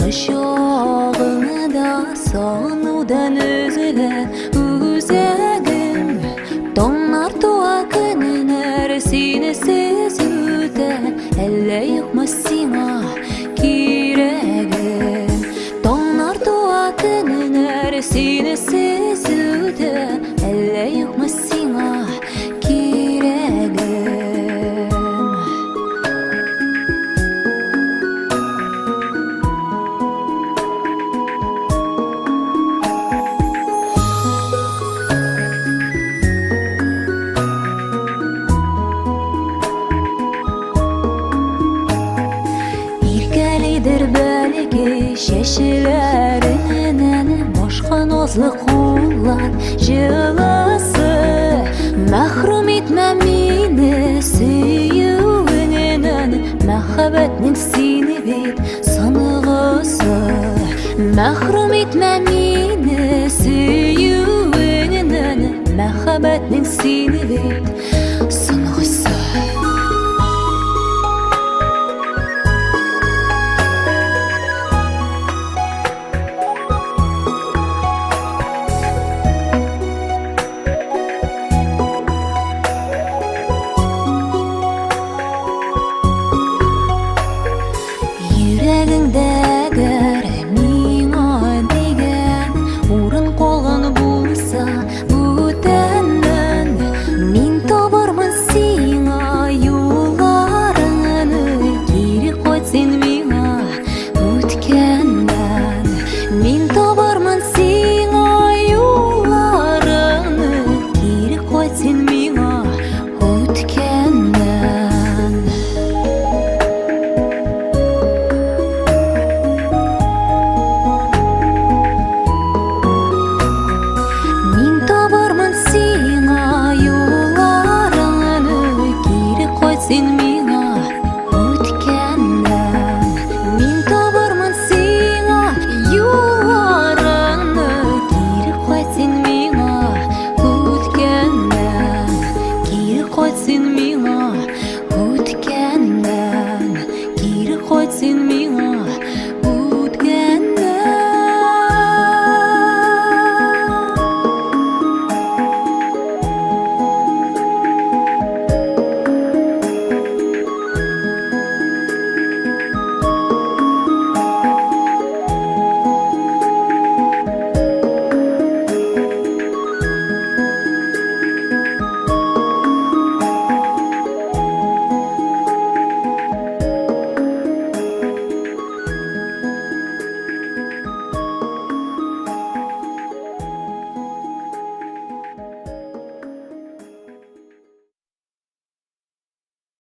Кочагыңда сагынудан өзелә үзәгем. Таңнар туа, көннәр синсез үтә, әллә юкмы сиңа кирәгем? Таңнар туа, көннәр синсез үтә, әллә юкмы сиңа кирәгем? Иркәлидер бәлки чәчләреннән башка назлы куллар җылысы. Мәхрүм итмә мине сөюеңнән, мәхәббәтнең сине бит соңгысы. Мәхрүм итмә мине сөюеңнән, мәхәббәтнең сине бит